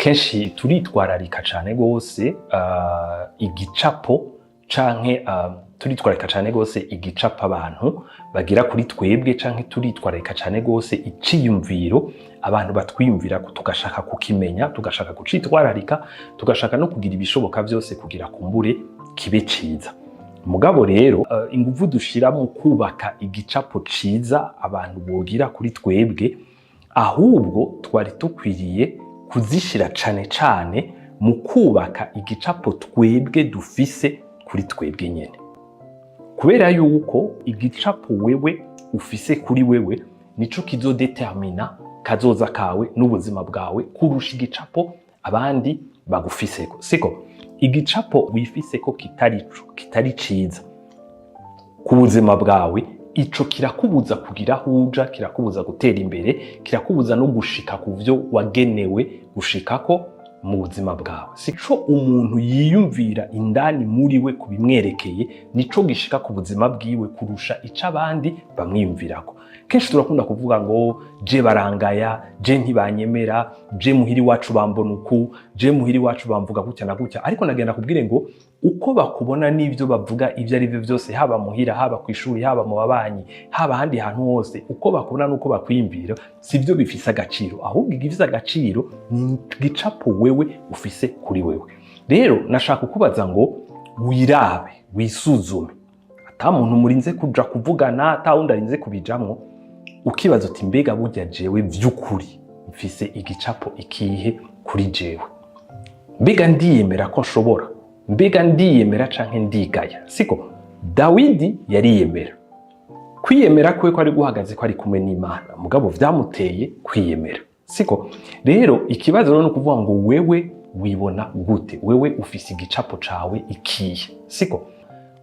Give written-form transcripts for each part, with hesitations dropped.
Kenshi turitwararika cane gose igicapo canke turitwararika cane gose igicapo abantu bagira kuri twebwe, canke turitwararika cane gose iciyumviro abantu batwiyumvira, tugashaka kukimenya, tugashaka kucitwararika, tugashaka no kugira ibishoboka vyose kugira kumbure kibe ciza. Mugabo rero inguvu dushira mu kubaka igicapo ciza abantu bogira kuri twebwe, ahubwo twari dukwiriye kuzishira cane cane mu kubaka igicapo twebwe dufise kuri twebwe nyene, kubera yuko igicapo wewe ufise kuri wewe nico kizodetermina kazoza kawe n'ubuzima bwawe kurusha igicapo abandi bagufiseko. Siko igicapo wifiseko kitari ciza ku buzima bwawe, ico kirakubuza kugira aho uja, kirakubuza gutera imbere, kirakubuza no gushika ku vyo wagenewe gushikako mu buzima bwawe. Sico umuntu yiyumvira indani muri we kubimwerekeye nico gishika ku buzima bwiwe kurusha ico abandi bamwiyumvirako. Kenshi turakunda kuvuga ngo je barangaya, je ntibanyemera, je muhiri wacu bambona uku, je muhiri wacu bamvuga gutya na gutya. Ariko nagenda kubwire ngo uko bakubona n'ivyo bavuga, ivyo ari byo byose, haba muhira, haba ku ishuri, haba mu babanyi, haba ahandi hantu hose, uko bakubona n'uko bakwiyumvira sivyo bifise agaciro. Ahubwo igifise agaciro ni igicapo wewe ufise kuri wewe. Rero nashaka kukubaza ngo wirabe, wisuzume, ata muntu murinze kuja kuvugana, ata wundi arinze kubijamwo, ukibaza uti: "Mbega burya jewe vy'ukuri mfise igicapo ikihe kuri jewe? Mbega ndiyemera ko nshobora? Mbega ndiyemera canke ndigaya?" Siko Dawidi yariyemera. Kwiyemera kwe ko ari guhagaze ko ari kumwe n'Imana, mugabo vyamuteye kwiyemera. Siko rero ikibazo rero ni ukuvuga ngo wewe wibona gute? Wewe ufise igicapo cawe ikihe? Siko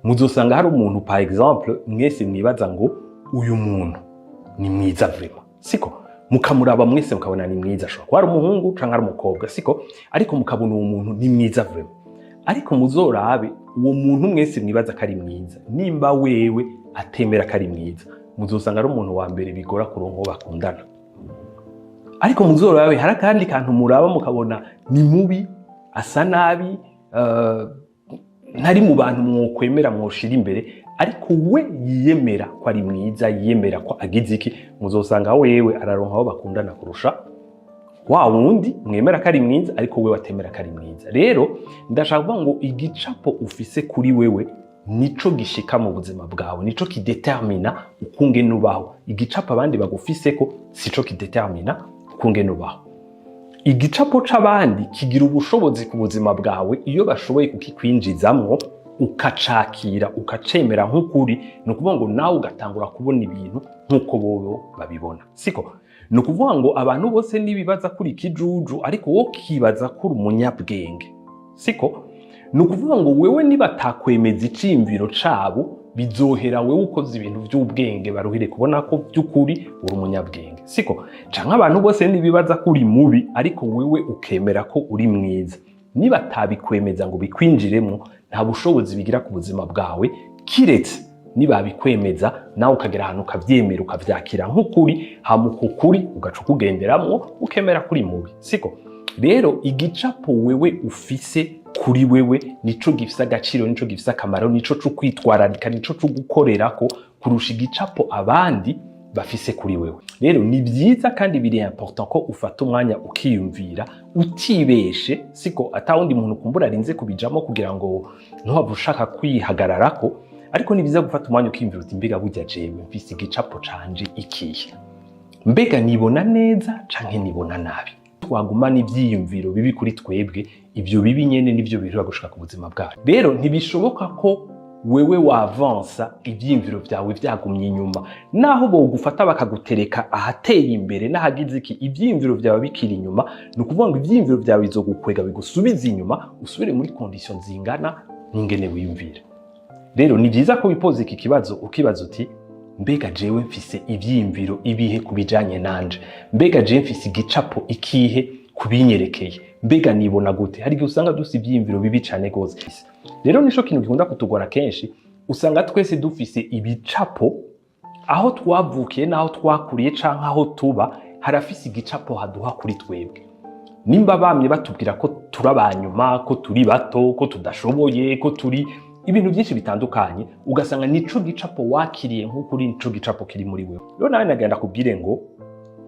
muzosanga hari umuntu, par exemple, mwese mwibaza ngo uyu muntu ni mwiza vraiment, siko? Mukamuraba mwese mukabona ni mwiza. Ashobora kuba ari umuhungu canke ari umukobwa, siko? Ariko mukabona uwo muntu ni mwiza vraiment. Ariko muzorabe uwo muntu mwese mwibaza ko ari mwiza, nimba wewe atemera ko ari mwiza, muzosanga ari umuntu wa mbere bigora kuronka uwo bakundana. Ariko muzorabe hari akandi kantu muraba mukabona ni mubi, asa nabi, ntari mu bantu mwokwemera, mwoshira imbere, ariko we yiyemera ko ari mwiza, yiyemera ko agize iki, muzosanga wewe araronka aho bakundana kurusha wa wundi mwemera ko ari mwiza ariko we watemera ko ari mwiza. Rero ndashaka kuvuga ngo igicapo ufise kuri wewe nico gishika mu buzima bwawe, nico kidetermina ukungene ubaho. Igicapo abandi bagufiseko sico kidetermina ukungene ubaho. Igicapo c'abandi kigira ubushobozi ku buzima bwawe iyo bashoboye kukikwinjizamwo, ukacakira, ukacemera nk'ukuri. Ni ukuvuga ngo nawe ugatangura kubona ibintu nk'uko bobo babibona. Siko ni ukuvuga ngo abantu bose nibibaza kuri ikijuju, ariko wowe ukibaza ko uri umunyabwenge, siko? Ni ukuvuga ngo wewe nibatakwemeza iciyumviro cabo, bizohera wewe ukoze ibintu vy'ubwenge, baruhire kubona ko by'ukuri uri umunyabwenge. Siko? Canke abantu bose nibibaza ko uri mubi, ariko wewe ukemera ko uri mwiza, niba atabikwemeza ngo bikwinjiremo, nta bushobozi bigira ku buzima bwawe, kiretse nibabikwemeza nawe ukagera ahantu ukavyemera, ukavyakira nk'ukuri, hama uko kuri ugaca ukugenderamwo, ukemera kuri mubi. Siko rero igicapo wewe ufise kuri wewe nico gifise agaciro, nico gifise akamaro, nico co kwitwararika, nico co gukorerako kurusha igicapo abandi bafise kuri wewe. Rero ni vyiza kandi biri important ko ufata umwanya ukiyumvira utibeshe, siko? Ata wundi muntu kumbura arinze kubijamo kugira ngo ntuhave ushaka kwihagararako. Ariko ni vyiza gufata umwanya ukiyumvira uti: "Mbega burya jewe mfise igicapo canje ikihe? Mbega nibona neza canke nibona nabi?" Twagumana ivyiyumviro bibi kuri twebwe, ivyo bibi nyene nivyo bishobora gushika ku buzima bwacu. Rero ntibishoboka ko wewe wavansa ivyiyumviro vyawe vyagumye inyuma. Naho bogufata bakagutereka ahateye imbere n'ahagize iki, ivyiyumviro vyawe bikiri inyuma, ni ukuvuga ngo ivyiyumviro vyawe bizogukwega, bigusubiza inyuma, usubire muri condition zingana n'ingene wiyumvira. Rero ni vyiza ko wipoza iki kibazo, ukibaza uti: "Mbega jewe mfise ivyiyumviro ibihe ku bijanye nanje? Mbega jewe mfise igicapo ikihe ku binyerekeye? Mbega nibona gute?" Hari igihe usanga dufise ivyiyumviro bibi cane gose. Rero nico kintu gikunda kutugora. Kenshi usanga twese dufise ibicapo aho twavukiye n'aho twakuriye canke aho tuba, harafise igicapo haduha kuri twebwe. Nimba bamye batubwira ko turi abanyuma, ko turi bato, ko tudashoboye, ko turi ibintu byinshi bitandukanye, ugasanga nico gicapo wakiriye nk'ukuri, nico gicapo kiri muri wewe. Rero nawe nagenda kubwire ngo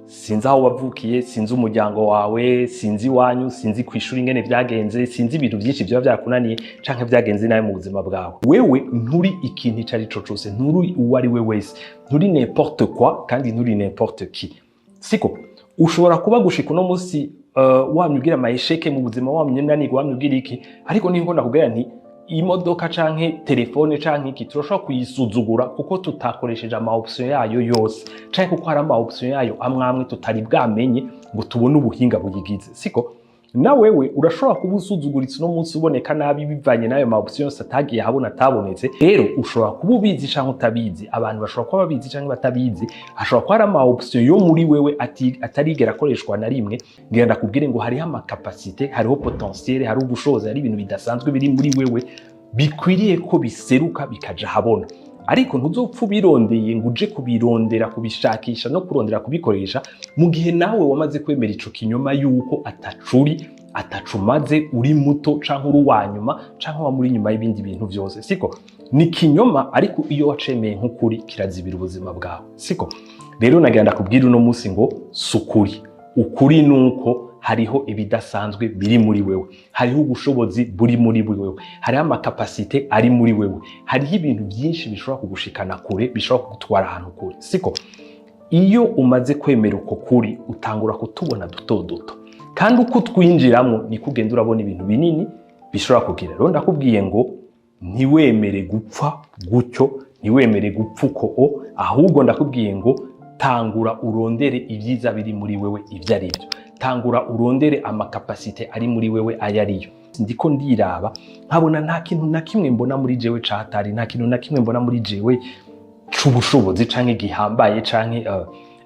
sinzi aho wavukiye, sinzi umuryango wawe, sinzi iwanyu, sinzi ku ishuri ingene vyagenze, sinzi ibintu byinshi byaba byarakunaniye canke vyagenze nawe mu buzima bwawe. Wewe nturi ikintu ico ari co cose, nturi uwo ari we wese, nturi n'importe quoi kandi nturi n'importe qui, siko? Ushobora kuba gushika uno munsi wamye ugira ama échecs mu buzima, wamye unanirwa, wamye ugira iki, ariko niho ndakubwira nti imodoka canke telefone canke iki turashobora kuyisuzugura kuko tutakoresheje ama option yayo yose, canke kuko hari ama option yayo amwe amwe tutari bwamenye ngo tubone ubuhinga buyigize, siko? Na wewe urashobora kuba usuzuguritse uno munsi, uboneka nabi bivanye n'ayo ma option yose atagiye ahabona, atabonetse. Rero ushobora kuba ubizi canke utabizi, abantu bashobora kuba babizi canke batabizi, hashobora kuba hari ama option yo muri wewe atarigera akoreshwa na rimwe. Ngira ndakubwire ngo hariho ama capacités, hariho potentiel, hariho ubushobozi, hari ibintu bidasanzwe biri muri wewe bikwiriye ko biseruka bikaja ahabona. Ariko ntuzopfa ubirondeye ngo uje kubirondera, kubishakisha no kurondera kubikoresha, mu gihe nawe wamaze kwemera ico kinyoma yuko atacuri, atacumaze, uri muto canke uri uwanyuma canke wa muri nyuma y'ibindi bintu vyose, siko? Ni kinyoma, ariko iyo wacemeye nk'ukuri kirazibira ubuzima bwawe, siko? Rero nagira ndakubwira uno munsi ngo sukuri. Ukuri nuko hariho ibidasanzwe biri muri wewe, hariho ubushobozi buri muri wewe, hariho ama capacités ari muri wewe, hariho ibintu byinshi bishobora kugushikana kure, bishobora kugutwara ahantu kure, siko? Iyo umaze kwemera uko kuri, utangura kutubona duto duto, kandi uko utwinjiramo niko ugenda urabona ibintu binini bishobora kugira. Rero ndakubwiye ngo ntiwemere gupfa gutyo, ntiwemere gupfa uko o, ahubwo ndakubwiye ngo tangura urondere ibyiza biri muri wewe ibyo ari byo, tangura urondere ama capacités ari muri wewe ayo ariyo. Ndiko ndiraba nkabona nta kintu na kimwe mbona muri jewe catari, nta kintu na kimwe mbona muri jewe c'ubushobozi canke gihambaye canke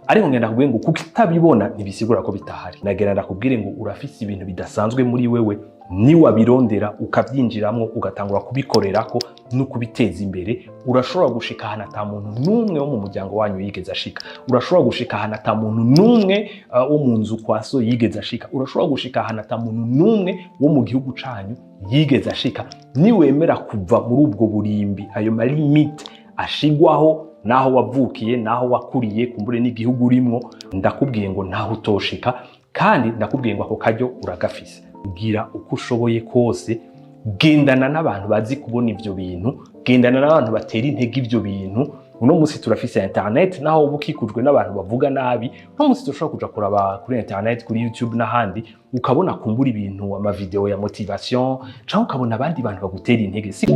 ariko ngenda kubwire ngo kuko itabibona ntibisigura ko bitahari. Nagera ndakubwire ngo urafise ibintu bidasanzwe muri wewe, niwabirondera ukabyinjiramwo, ugatangura kubikorerako no kubiteza imbere, urashobora gushika ahantu ata muntu n'umwe wo mu muryango wanyu yigeze ashika. Urashobora gushika ahantu ata muntu n'umwe wo mu nzu kwa so yigeze ashika. Urashobora gushika ahantu ata muntu n'umwe wo mu gihugu canyu yigeze ashika, niwemera kuva muri ubwo burimbi, ayo ma limites ashigwaho naho wavukiye, naho wakuriye, kumbure n'igihugu urimwo. Ndakubwiye ngo ntaho utoshika, kandi ndakubwiye ngo ako karyo uragafise. Gira uko ushoboye kose, gendana n'abantu bazi kubona ivyo bintu, gendana n'abantu batera intege ivyo bintu. Uno munsi turafise internet, naho uba ukikujwe n'abantu bavuga nabi, uno munsi turashobora kuja kuraba kuri internet, kuri YouTube n'ahandi, ukabona kumbura ibintu, ama vidéos ya motivation, canke ukabona abandi bantu bagutera intege. Si